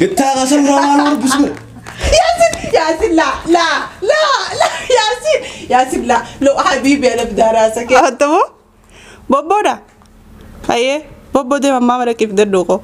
Itti haqa maal warbis godhe. ياسين ياسين لا لا لا لا ياسين ياسين لا لو حبيبي انا بدي راسك هتمو بوبودا ايه بوبو دي ماما مالك كيف دندوقو.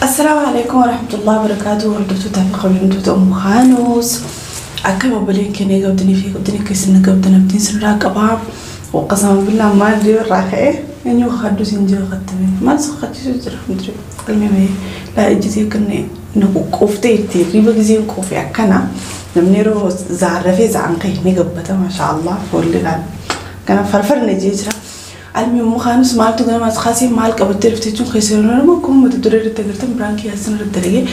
السلام عليكم ورحمة الله وبركاته. وردتو تافي قبل أم خانوس أكما بلين كني قبدني في قبدني كيسن قبدنا بدين سن راقبها وقسما بالله ما أدري راخي يعني وخدو سنجي خدتمي ما سخدتي سجر مدري المهم لا إجتي كني نقوفتي تيري بجزين كوفي أكنا نمنيرو زعرفي زعنقي نقبته ما شاء الله فولي كان فرفر نجيجرا. المهم خانوس مالتو غنا ماسخاسي مال قبتي رفتيچون خيسرنا ما كوم متدرر تغرتم برانكي ياسن ردري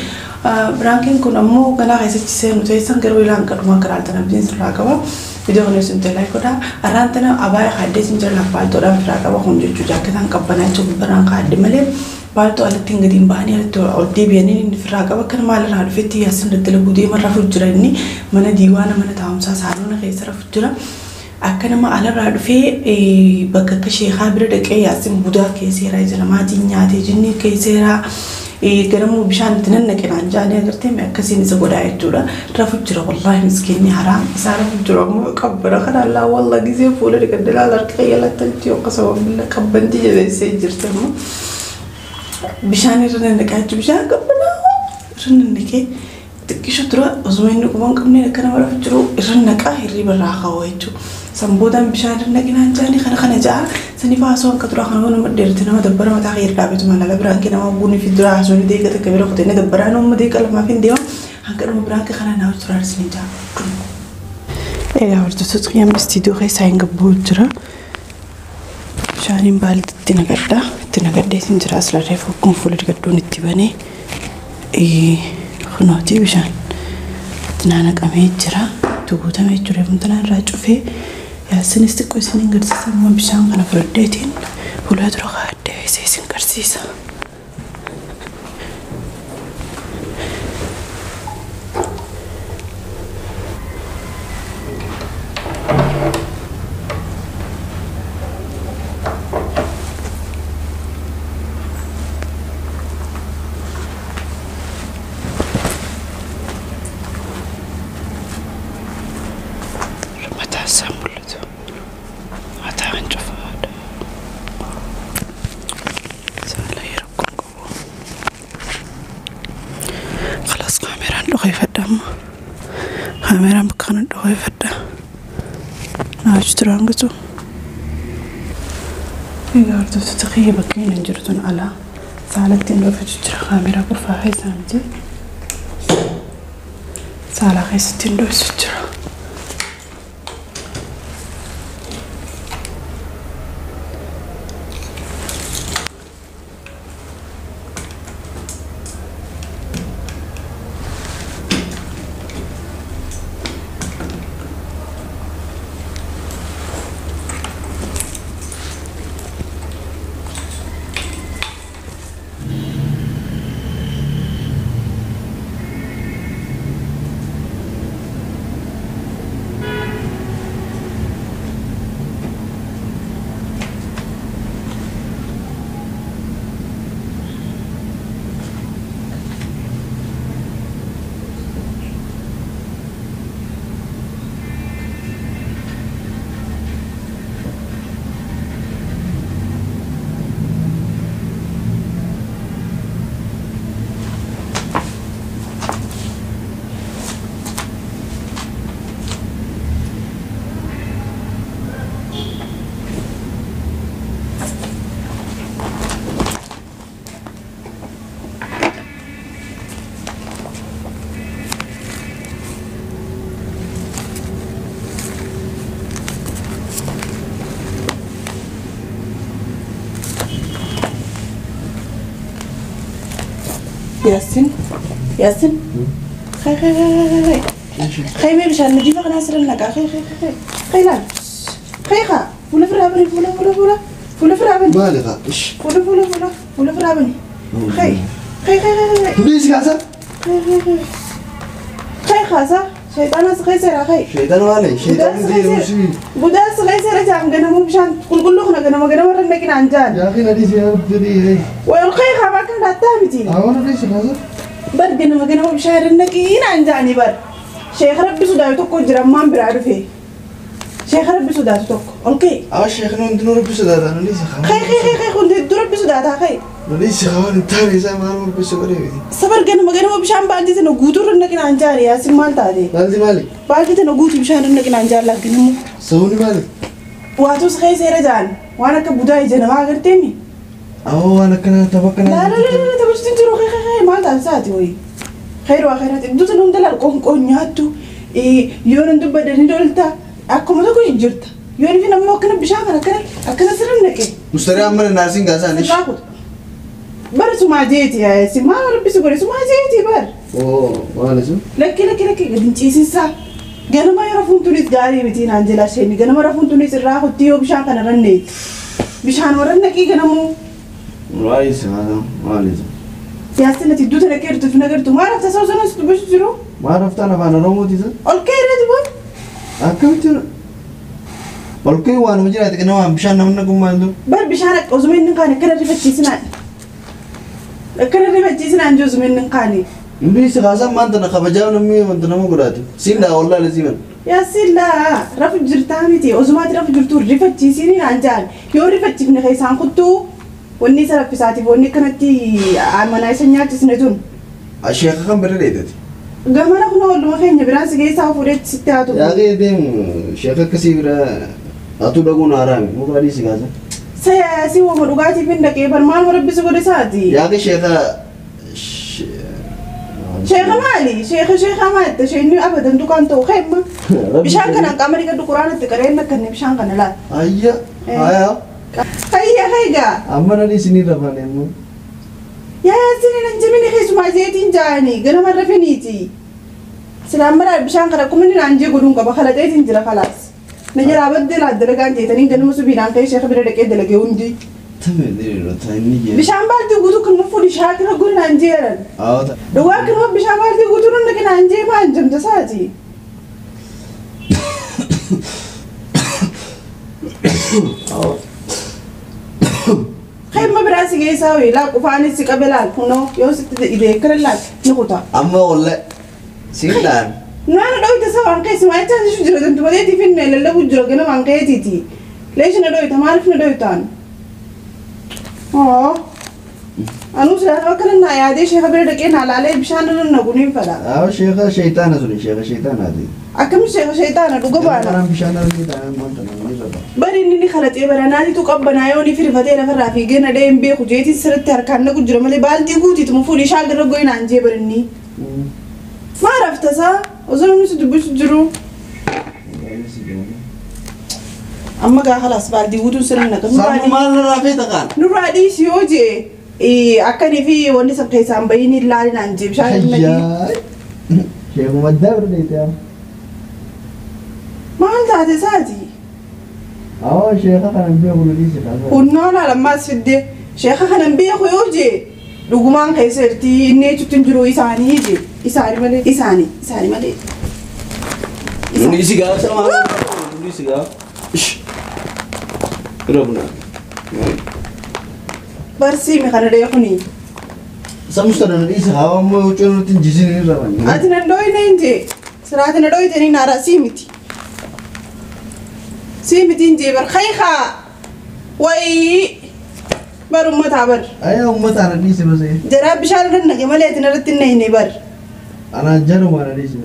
برانكين كون امو غنا خيسچ سن تيسن غرو يلان قدما كرالتنا بين سراقبا فيديو خنو سنت لايك ودا ارانتنا اباي خدي سنجر لفالتو دان فراقبا خنجو جاكتان قبناچو بران خد مله بالتو التين غدين باني التو اودي بيني فراقبا كن مال رادفتي ياسن ردل غودي مره فجرني من ديوانا من تامسا سالونا خيسر فجرا akkanama alarraa dhufee bakka akka sheekaa bira dhaqee Yaasin budaa keesseeraa jira maatiin nyaatee jinni keesseeraa garamuu bishaan itti nannaqinaan jaanii agartee akkasiin isa godhaa jechuudha. Rafu jira wallaahi miskiinni haraam isaa rafu jira ammoo qabbana kana allaa walla gisee fuula dhiqadde laal harka qayyalattanitti yookaan billa qabbanti jabeessee jirti ammoo bishaan irra nannaqaa jechuudha bishaan qabbanaa irra nannaqee xiqqisho dura osuma inni quba hin qabne akka nama rafu jiru irra naqaa hirriba irraa kaa'u jechuudha. Sambuutaan bishaan irra naqinaan jaanii kana kana ja'a sanii faasoo akka dura kana nama dheerate nama dabbara mataa kee irraa bitu mala biraan nama guuni fi dura haasoo ni deeqa takka bira kutee ni dabbaraa nama deeqa lamaaf hin deema hanqa dhuma biraan kana naa turaa isin ja'a. Egaa hordoftoota qiyyama istiidiyoo keessaa hin gabbuu jira. Bishaaniin baalti itti nagadda itti nagaddeetiin jira as larree fokkuun fuula digadduun itti banee kunooti bishaan itti naanaqamee jira. Itti guutamee jira wantoota irraa cufee Yaasinis xiqqoo isin hin garsiisa amma bishaan kana fudhadheetiin fuula dura kaa'adhee isin garsiisa. Kaameraan bakka kana dhoofadha. Naachuu turaangitu. Egaa hordoftoota kiyya bakka inni hin jiru tun alaa saalatti hin dhoofatu jira kaameraa qulfaa keessaa miti. Saalaa keessatti hin dhoofatu jira. ياسين ياسين خي خي خي خي خي خي مشان نجيب انا سر لك خي خي خي خي لا خي خا فولا فرابني فولا فولا فولا فولا فرابني بالغة ايش فولا فولا فولا فولا فرابني خي Kai kai kai. Dhiisi kaasa. Kai kai kai. Kai kaasa. Shayxaanas keessa kai. Shayxaan maali? Shayxaan deemusi. Budaas keessa jaan ganama bishaan qulqulluu kana ganama ganama irra naqinaan jaan. Yaa akhi na dhiisi yaa rabbi. Wal kai haa kan laattaa miti. Awwa na dhiisi kaasa. Bar ganama ganama bishaan irra naqinaan jaani bar. Sheekh Rabbi sodaatu tokko jira ammaan biraa dhufe. Sheekh Rabbi sodaatu tokko. Ol ka'e. Awwa sheekh nuti hundinuu Rabbi sodaata na dhiisi haa. Kai kai kai kai kun hedduu Rabbi sodaataa kai. Na dhiisi haa hin taane isaa maal Rabbi sodaate miti. Sabar ganama ganama bishaan baaldii tana guutuu irra naqinaan jaani yaasin maal taate? Baaldii maali? Baaldii tana guutuu bishaan irra naqinaan jaan laagginamu. Sababni maali? Waatus keessa irra jaan waan akka budaa ija namaa agarteemi. Awwa waan akkanaa tapha akkanaa. Laa laa laa taphachuutu jiru kai kai kai maal taate saati wayii. Khayr waa khayraati iddoo tana hunda laal qoonqoon nyaattu yoo nan dubbadde ni dolta akkuma tokko jirta yoo inni ammoo akkana bishaan kana akkana akkana sirri naqe. Mustaree amma naarsiin gaasaa nish. Bar sumaa jeeti si maal rabbi si godhe sumaa jeeti bar. Oo maal isin? Lakki lakki lakki gadi hin ciisinsaa. Ganama yoo rafuun tunis gaarii miti naan jala isheen ganama rafuun tunis irraa kutti yoo bishaan kana ranneeti. Bishaan warra naqii ganamuu. Maal isin maal isin? Siyaasni ati iddoo tana keertu fi nagartu maal rafta sababa sanas dubbachuu jiru? Maal raftaan afaan Oromooti isa? Ol ka'ee irra dubbatu. Akkamitti ol ka'ee waanuma jiraate kana waan bishaan namni naqummaa hin jiru. Bar bishaan akka osuma inni hin kaane akkana rifachiisinaan. Akkana rifachiisinaan jiru osuma inni hin kaane. Inni si kaasaan maanta na kabajaa namni wanta nama godhaatu. Siin dhaa wallaahi lasiiman. Yaa sillaa rafu jirtaa miti osumaati rafu jirtu rifachiisini naan jaan yoo rifachiifne keessaan kuttuu wanni isa raffisaatiif wanni akkanatti manaa isa nyaachisne tun. Sheekha kan bira dheedate. Gamana kun ooluma keenya biraan si keessaa fuudhee sitti haa ta'u. Yaa kee deemu sheekha akkasii bira atuu dhaguun haaraami muka adii si kaasa. Si wama dhugaatiif hin dhaqee bar maal rabbi si godhe isaati. Yaa kee sheekha. Sheekha maali? Sheekha sheekha maali? Sheekni abadan dukaan ta'u keemma. Bishaan kanaan qaama dhiqadhu quraanatti qareen akkanne bishaan kana laal. Ayya hayaa. Hayya hayga. Amma na dhiisinii rafaan immoo. Yaa yaasini nan jimini keessumaa jeetiin jaani ganama rafiniiti. Silaan mara bishaan kana akkuma inni naan jee godhuun qaba kalaxeetiin jira kalaas. Na jalaa baddee laa dalagaan jeetanii ganama subiidhaan ka'ee sheekha bira dhaqee dalagee hundi. Tame dheeroo ta'inni jee. Bishaan baaldii guutuu kan fuudhi shaakira godhu naan jeeran. Awwaata. Dhugaa kanuma bishaan baaldii guutuu nan dhaqe naan jee maan jamta saati. Khayma biraa si geessaa wayii laa qufaanis si qabe laal kunoo yoo sitti idee akkana laal ni kuta. Amma wallahi siin dhaan. Naana dhooyta isa waan keessumaa jechaa si jira dantu malee tiifin lallabu jira ganama waan keetiiti. Leeshi na dhooyta maaliif na dhooytaan? Oo. Anuu silaa akkana naa yaadee sheekha bira dhaqee naa laalee bishaan irra naqu ni fedha. Awwa sheekha shayxaana suni sheekha shayxaanaati. Akkami sheekha shayxaana dhuga baana. Kanaan bishaan irra ni taa'an wanta namni irra ba'a. Bari inni ni kalaxee baranaatitu qabbanaa yoo ni firfatee lafarraa fiigee na dhahee hin beeku jeetiin sirriitti harkaan naqu jira malee baaldii guutiituma fuudhii shaal irra goyi naan jee barinni. Maa rafta isaa osoo namni si dubbisu jiru. Amma gaa khalaas baaldii guutuun sirri naqa. Sammuu maal irraa feeta kaan? Nurraa dhiisi yoo jee akkanii fi wanni san keessaan bahiin hin laalinaan jee bishaan hin naqi. Sheekuma addaa bira deete. Maal taate isaati? Awwa sheekha kana hin beeku nu dhiisi kaasa. Kunnoo laal ammaas fiddee sheekha kana hin beeku yoo jee dhugumaan keessa jirti inni jechuutti hin jiru isaanii jee isaanii malee isaanii isaanii malee. Nuni isi gaafa maal? Nuni isi gaafa. Bira buna. Barsiimi kana dheekuni. Sammuu sana nu dhiisi haa ammoo huccuu nutti hin jisin irra banne. Ati nan dhooyne hin jee siraati na dhooytanii naara sii miti. Sii miti hin jee bar khaykaa wayii bar uummataa bar. Ayyaa uummataa na dhiisi basee. Jaraa bishaan irra naqe malee ati narratti hin naqine bar. Anaa jaruma na dhiisi.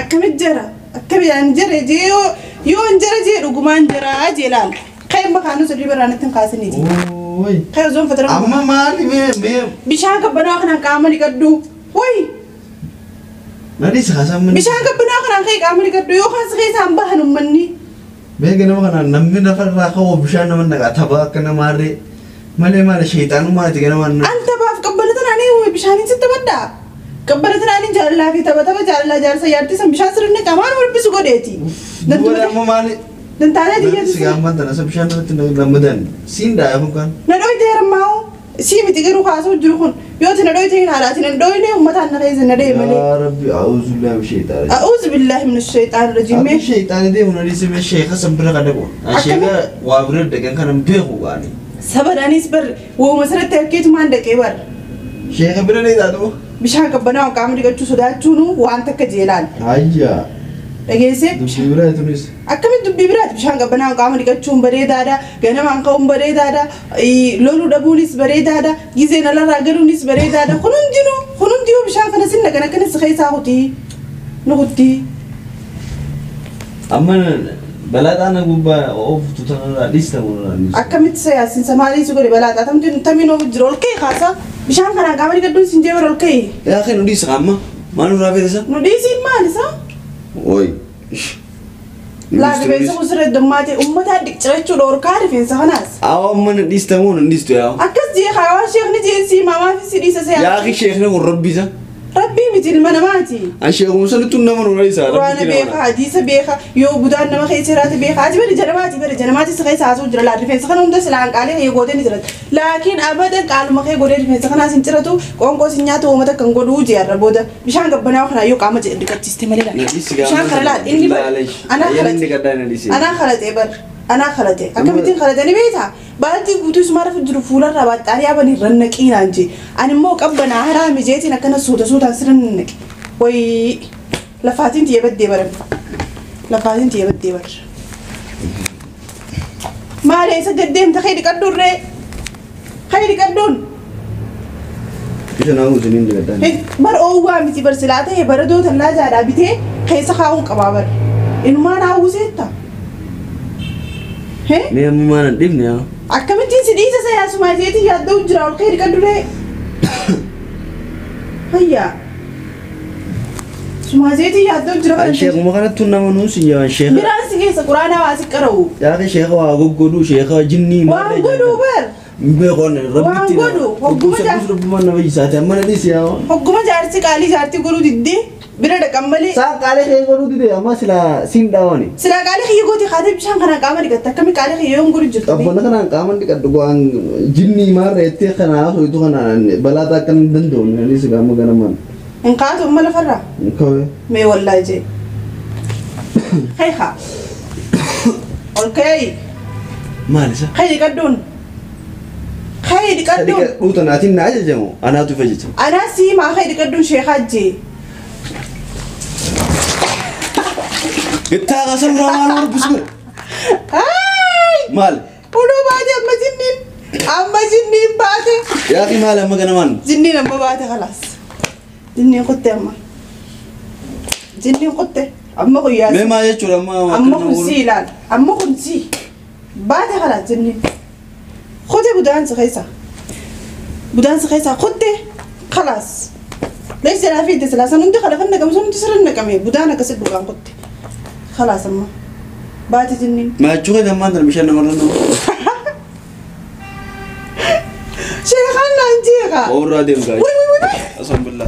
Akkamit jara akkamit an jara jee yoo hin jara jee dhugumaan jaraa jee laal. Khayma kaanuu sadii baraanitti hin kaasiniiti. Oi. Khayma zoon fatara. Amma maali mee mee. Bishaan qabbanaa kanaan qaama dhiqadhu. Woi. Na dhiisi kaasaan. Bishaan qabbanaa kanaan ka'e qaama dhiqadhu yoo kaas keessaan bahan uummanni. Mee ganama kanaan namni lafarraa ka'u bishaan nama naqa tapha akka namaarree malee maali shayxaanumaati ganama. An taphaaf qabbana tanaanii bishaaniin sitti baddaa. Qabbana tanaanii jaalalaa fi tapha tapha jaalalaa jaarsa yaartii san bishaan sirrii qamaan walbisu godheeti. Duwwaa amma maali? Dantaalee Sigaa ammaan tana isa bishaan irratti lammadan siin dhaa kun kan. Na dhooyte hermaa'u. Sii miti garuu kaasuu jiru kun yoo tina dhoyte hin haadhaatiin hin dhoyne uummataan na keessa na deemanii. Yaa Rabbi a'uuzu billaahi min shaytaan. A'uuzu billaahi min shaytaan rajiim. Abbi shaytaan deemu na dhiisee mee sheeka san bira ka dhaqu. Sheeka waa bira dhaqan kana hin beeku gaani. Sabadhaanis bar wooma sirriitti harkeetumaan dhaqee bar. Sheeka bira ni taatu. Bishaan qabbanaa qaama dhiqachuu sodaachuun waan takka jeelaan. Hayya. Dhageessee. Dubbii biraa tunis. Akkamitti dubbii biraati bishaan qabbanaa qaama dhiqachuun bareedaadha ganamaan ka'uun bareedaadha loluu dhabuunis bareedaadha gizeen alarraa galuunis bareedaadha kun hundinuu bishaan kana sinna kan akkanas keessaa kutii nu kutii. Amma balaaxaan gubbaa ooftu tanarraa dhiista mul'atu. Akkamitti siyaasiin maalii si godhe balaaxaa tamiin oofu jira ol ka'e kaasa bishaan kanaan qaama dhiqadhuun sin jee bara ol ka'e. Yaa kan nu dhiisa amma maal nurraa feetisa? Nu dhiisiin maal isaa? Oyi. Laa rifeensa kun sirra heddummaatee uummata dhiqcirachuu dhoorkaa rifeensa kanaas. Awwa amma na dhiista moo na dhiistu yaa? Akkas jee kaawaa sheekni jeensii maamaa fi si dhiisa siyaa. Yaa akhi sheekni kun rabbi isa. Rabbii miti ilma namaati. An sheekuma sanattu nama nurra isa. Quraana beeka hadiisa beeka yoo budaan nama keessa jiraate beeka ati bari janamaati bari janamaati si keessa haasa'u jira laa rifeensa kana hunda silaan qaalee kee gootee ni jirata. Laakiin abadan qaaluma kee godhee rifeensa kanaas hin ciratu qoonqoo si nyaata uummata kan godhuu jeerra booda bishaan qabbanaa kana yoo qaama dhiqachiiste malee laa. Bishaan kana laa inni bari anaa khalatee bar anaa khalatee akkamittiin khalatee ni beektaa? Baaltii guutuu isuma rafu jiru fuularraa baaxxaarii abanii rannaqiinaan jee ani immoo qabbanaa haraami jeetiin akkana suuta suutaan sirra nannaqe wayii lafaatiin tiyya baddee baran lafaatiin tiyya baddee bar maali eessa deddeemta kee dhiqadhuurree kee dhiqadhuun. Bishaan haguutu ni dhiqadhaan. Bar oowwaa miti bar silaa ta'e baradoo tallaa jaadhaa bitee keessa kaa'uun qabaa bar inumaan haguuseetta. Mee amma maal hin dhibne yaa? Akkamittiin si dhiisa siyaasumaa jeetii yaadda'u jira ol kee dhiqadhuree. Hayyaa. Sumaa jeetii yaadda'u jira. An sheekuma kanattu nama nuusi yaa sheeka. Biraan si keessa quraana waa si qara'u. Yaa sheeka waa goggodhuu sheeka jinnii Waan godhuu bar. Beekoon Waan godhu hogguma rabbuma nama isaati amma na dhiisi yaa. Hogguma jaarsi qaalii jaartii godhuu diddee bira dhaqan malee. Saan qaalii kee godhuu didee amma silaa siin dhaawani. Silaa qaalii kiyya gootee kaatee bishaan kanaan qaama dhiqatte akkami qaalii kiyya yoon godhu jirtu. Qabbana kanaan qaama dhiqadhu waan jinnii maarra jettee kana haasoo kanaan balaa akka hin danda'u na dhiisi qaama ganamaan. Hin kaatu amma lafarraa? Hin kaa'e. Mee wallaahi jee. Hayha. Ol ka'ii. Maal isa? Hayyi dhiqadhuun. Hayyi dhiqadhuun. Dhiqadhuu tanaatiin na ajajamu anaatu ifa jecha. Anaa siimaa hayyi dhiqadhuun sheekaa jee. Ittaa qasam raamaan hordofuu. Maal? Odoo baate amma jinniin amma jinniin baate. Yaa maal amma ganamaan? Jinniin amma baate khalaas. Jinniin kutte amma. Jinniin kutte amma kun yaasi. Mee maal jechuudha amma. Amma kun si ilaal amma kun si baate khalaas jinniin. Kutte budaan si keessa. Budaan si keessa kutte khalaas. Lees jalaa fi itti silaasan hundi khalafan naqame sun hundi sirri naqame budaan akkasi dhugaan kutte. خلاص أما باتي جنين ما تشوفي ده ما أنت مش أنا مرة نو شيخنا نجيها أورا ديم جاي وي وي وي أقسم بالله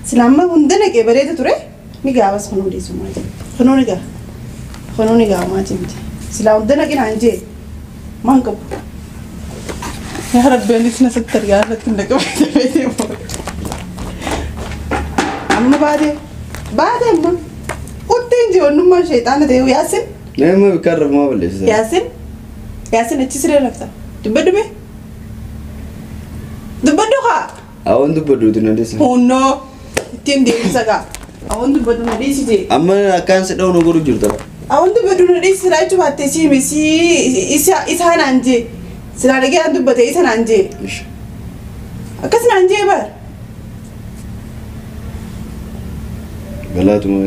سلامة هندنا كبريت ترى نيجا بس خنودي سماجي خنوني جا خنوني جا ما تيمتي سلام هندنا كنا نجي ما نكب يا رب أني ستر يا رب تنك بيتي أما بعد بعد أما قلت إنجي ونما شيطان ده ياسين لا ما بكرر ما بلش ياسين ياسين أتشري رفتا تبدو مي تبدو خا أون تبدو تنادي Oh no تين دي سكا أون تبدو نادي سيجي أما كان سدوا نقول جرتا أون تبدو نادي سراي شو باتشي ميسي إسا إسا نانجي سلالجي أن تبدو إسا نانجي أكس نانجي بار بلا تما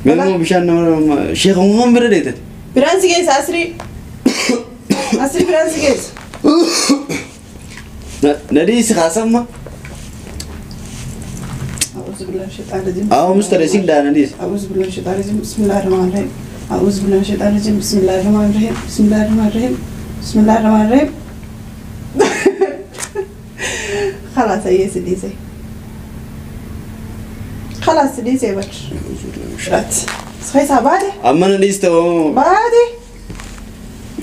أنا مين بيشان نمر شيخ هم برديت برانسي جيس أسري أسري برانسي جيس ندي سخاسم ما أعوذ بالله من الشيطان الرجيم أو مسترسين ده ندي أعوذ بالله من الشيطان الرجيم بسم الله الرحمن الرحيم أعوذ بالله من الشيطان الرجيم بسم الله الرحمن الرحيم بسم الله الرحمن الرحيم بسم الله الرحمن الرحيم خلاص هي سيدي خلاص دي سيبر. Sfeesa baate. Amma na dhiiste oo. Baate.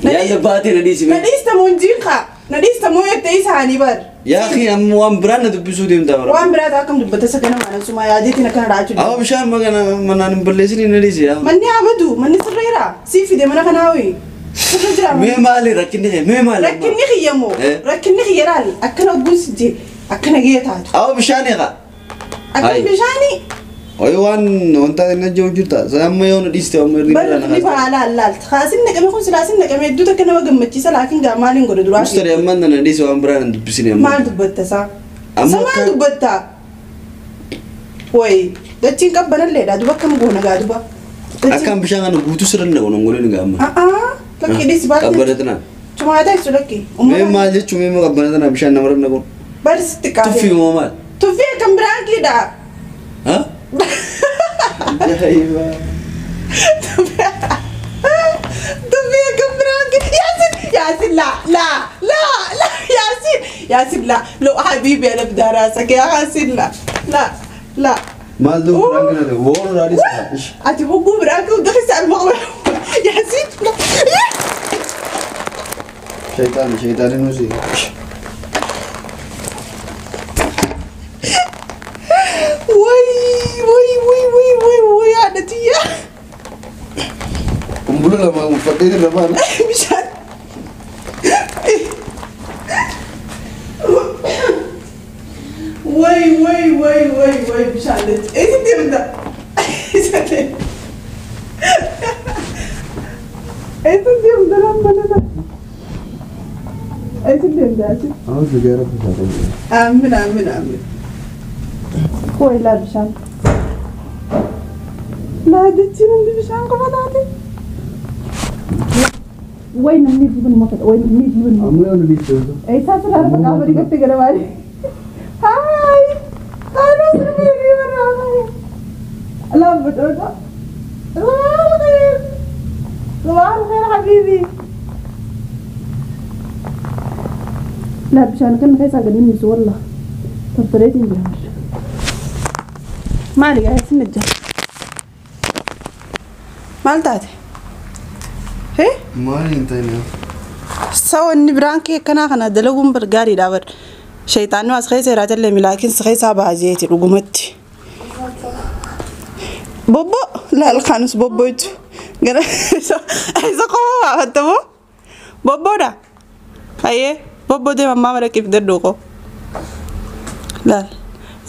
Yalla baate na dhiisi. Na dhiiste moo hin jiinqa. Na dhiiste moo jettee isaanii bar. Yaa akhi amma waan biraan na dubbisuu deemtaa bara. Waan biraa akkam dubbata isa kana maana suma yaadeetiin akkana raachuu. Awa bishaan magana manaan hin balleessin na dhiisi yaa. Manni haa badu manni sirreera sii fide mana kanaa hoyi. Sirra jira. Mee maali rakkinni kee mee maali? Rakkinni kiyya moo rakkinni kiyya laali akkana ogguun si jee akkana gee taatu. Awa bishaan eeqa. Akkam bishaanii. Oyi waan wanta inni jiru jirta. Amma yoo na dhiiste amma irri Bar ni baala laalt. Khaasin naqame kun silaasin naqame hedduu takka nama gammachiisa laakiin gaa maaliin godhe duraa. Mustari amma na dhiisi waan biraan hin dubbisine amma. Maal dubbatta isaa? Isa maal dubbatta? Wayi dachiin qabbanalleedha duba akkam goona gaa duba. Akkam bishaan kana guutuu sirra naqu nongoliin gaa amma. Lakkii dhiisi baate. Qabbanatana. Cumaataa ibsu lakkii. Mee maal jechuun mee qabbanatana bishaan namarra naqu. Bari sitti qaafee. Tuffii moo maal? Tuffii akkam biraan kiidha. Ha? Ajaa'iba. Tuffii akkam biraan kiidha. Yaasin Yaasin la la la la Yaasin Yaasin la lo habibi ana bidaara sakee Yaasin la la la. Maal duuba biraan kana woorra raadis. Ati hogguu biraan kee hunda almaqla. Yaasin la. Shaytaan shaytaan nusi. Way way way way way way haadhatiyya. Kumbula lama uffadhee irra baana. Bishaan. Way way way way way bishaan. Eessa deemta? Eessa deemta? Eessa deemta lama lama? Eessa deemta? Amma sigaara bishaan. Aamin aamin aamin. Way laa bishaan. Laa dachiin hundi bishaan qofa taate. Way namni jiban ma fedha way namni jiban ma. Amma yoo na dhiiste. Eessaa sirraa lafa qaama dhiqatte gara maali? Haay! Haadha sirbii ni barraa. Laa badhoodha. صباح الخير. صباح الخير حبيبي. لا bishaan kan keessaa gadi miisu wallah. Tortoreetiin jira. Maali gaa isin najja? Maal taate? Hee? Maali hin ta'in. Sawa inni biraan kee akkanaa kana dalaguun bar gaariidha bar. Shayxaanni as keessa jiraatellee milaakiin si keessaa baajeeti dhugumatti. Bobbo laal kaanus bobbo jechu. Gara isa qofa baafattamoo? Bobboodha? Hayyee bobbo deema ammaa maraqiif dadduuqoo. Laal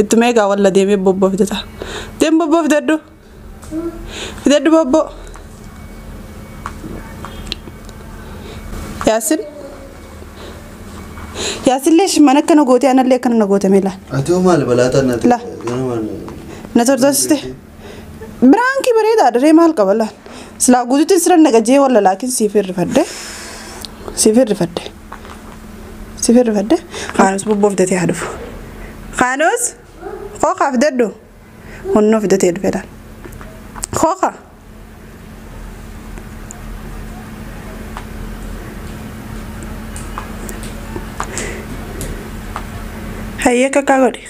ittuma eegaa walla deemee bobboo fidata. Deem bobboo fidadhu. Fidadhu bobboo. Yaasin. Yaasin leesh mana akkana gootee anallee akkana na goote mee laal. Ati hoo maali balaa taate? La. Na tortorsite. Biraankii bareedaa daree maal qaba laal. Silaa guutuutti sirra naqajee walla laakiin siif hirrifadde. Siif hirrifadde. Siif hirrifadde. Kaanis bobboo fidatee haa dhufu. Kaanis kookaa fidadhu. Hunnoo fidatee dhufe laal. Kookaa. Hayyee kakkaa godhi.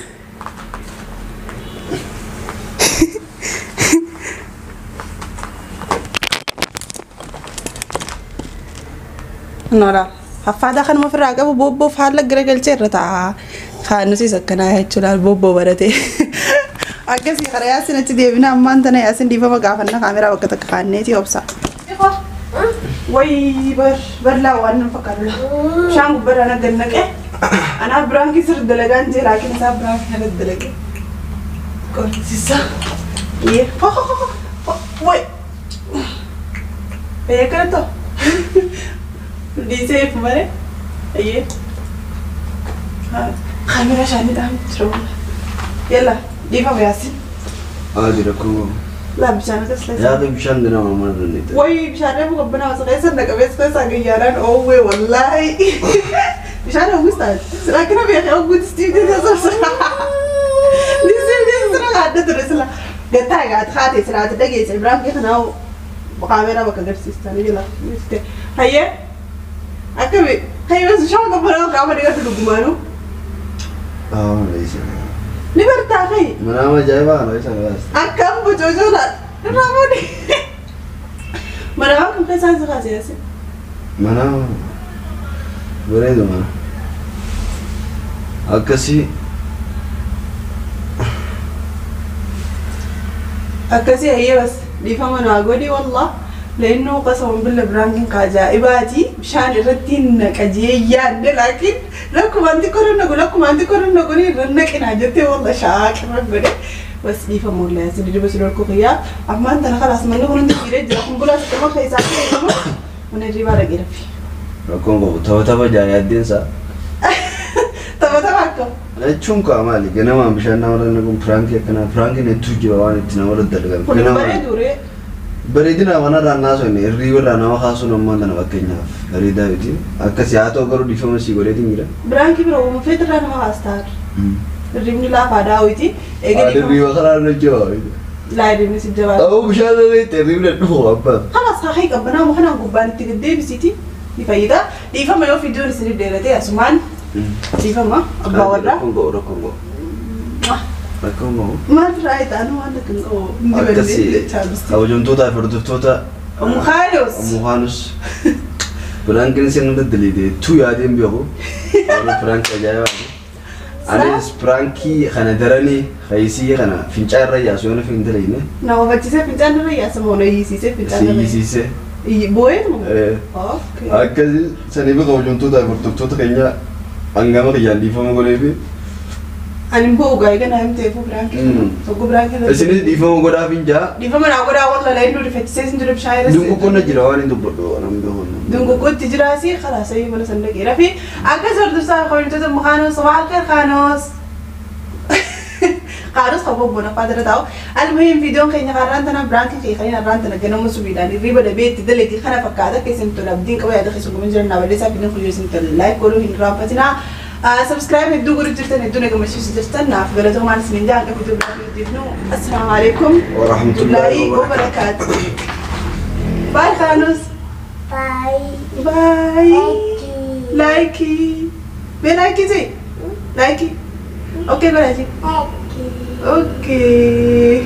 Noora Haffaadaa kanuma ofirraa qabu bobboof haala garagalchee irra taa'a. Kaanusis akkanaa jechuudhaan bobboo barate. Akkasii karaa Yaasin achi deebina ammaan tana Yaasin dhiifama gaafanna kaameraa bakka takka kaanneeti obsa. Wayi bar barlaa waan nama fakkaatu la. Bishaan gubbaadhaan akka naqe. Anaa biraan kisir dalagaan jee laakiin isaa biraan kana dalage. Qorrisiisa. Yee. Wayi. Ee kana ta'u. Dhiisee malee. Ayyee. Kaameraa shaanii dhaam jira. Yalla dhiifama Yaasin. Haa rakkoo. La bishaan akkas leessa. Yaada bishaan ganama mana dandeette. Wayi bishaan reefu qabbanaa osoo keessa naqabees keessa gayyaadhaan oowwee wallaahi. Bishaan oowwis taate. Silaa kana beekee oowwuutis diibdee teessoo. Dhiisee dhiisee sira adda ture sila. Gattaa egaa haatee sira ati dhageesse biraan kee kanaa kaameraa bakka agarsiistanii jira. Hayyee. Akkami hayyee bishaan qabbanaa qaama dhiqatu dhugumaanuu. Haa leessa. Ni bartaa hayi. Manaama ajaa'ibaa kana isa gabaas. Akkam bococoodha. Irraa Mana kam keessaa si kaasee asi? Mana bareedu mana. Akkasii. Akkasii hayyee bas dhiifama naa godhi wallah. لأنه قسما بالله prankiin ajaa'ibaati bishaan irratti naqa jee yaadne laakiin lakkuma anti koronna godhe lakkuma anti koronna godhe irra naqinaa jettee wallah shaaqirra godhe bas dhiifama wallah yasin dhiba si dhorku qiyyaa ammaan tana khalaas manni kun hundi fiiree jira kun bulaa sittama keessaa ta'e mana hirribaa dhaqee raffi. Rakkoon qabu tapha tapha jaa yaaddeensa. Tapha tapha akkam. Jechuun kaa maali ganamaan bishaan namarra naquun prankii akkanaa prankiin hedduu jira waan itti namarra dalagan. Kun bareedu ree. Bareedina manarraa naasoo hirriba irraa nama kaasuun ammaan tana fakkeenyaaf bareedaa miti. Akkasii haa ta'u garuu dhiifama sii godheetiin jira. Prankii bira uuma feetirraa nama kaastaa hirribni laafaa daawwiti. Hirriba karaa irra jira. Laa hirribni si jabaata. Ta'uu bishaan irra itti hirribni dhufu abbaa. Khalaas haa qabbanaa mukanaan gubbaan itti deddeebisiiti ni fayyada. Dhiifama yoo fiidiyoon isin dheerate asumaan dhiifama abbaa warraa. Rakkoon ga'u rakkoon ga'u. Rakkoon ga'u. Maal raayitaa nu waan akka hin qabu. Akkasii kabajamtootaa fi hordoftoota Mukaayos. Mukaanus. Prankiin isin irra daliite tu yaadeen beeku. Prankii ajaa'ibaati. Anis prankii kana daranii haysii kana fincaa irra yaasu yoo nafi hin dalagne. Nama hubachiisee fincaan irra yaasa moo na hiisiisee fincaan irra. Siyyisiisee. Boo'eetu. Akkasii saniif kabajamtootaa fi hordoftoota keenya hangama kiyyaan dhiifama godheefi. Ani immoo dhugaa eega naa himteefu prankii. Tokko prankii. Isinis dhiifama godhaaf hin jaa. Dhiifama naa godhaa walla laa inni rifachiisee sin jiru bishaan irra. Dunquqqoon na jira waan hin dubbadhu waan beeku. Dunquqqootti jiraasi khalaas ayyuu mana san dhaqee rafi akkas hordofsaa kabajamtoota Mukaanos sabaa alkhair Kaanos. Kaanos kan bobboon afaa dara taa'u. Almuhiim viidiyoon keenya har'aan tana prankii kee kan har'aan tana ganama subiidhaan hirriba dhabee itti daleetii kana fakkaata keessan tola abdiin qaba yaada keessa gumin jiran naa balleessaa fiidiyoon kuyyoo isin tola like godhuu hin raanfatinaa. Subscribe hedduu godhu jirtan hedduu na gammachiisu jirtan naaf galatoomaan isiniin jaa hanga viidiyoo biraa fiidiifnu assalaamu alaikum Warahmatullahi wabarakaatuh. Bye Kaanos. Bye. Bye. Like. Like. Be like it. Like. Okay, go ahead. Like. Okay.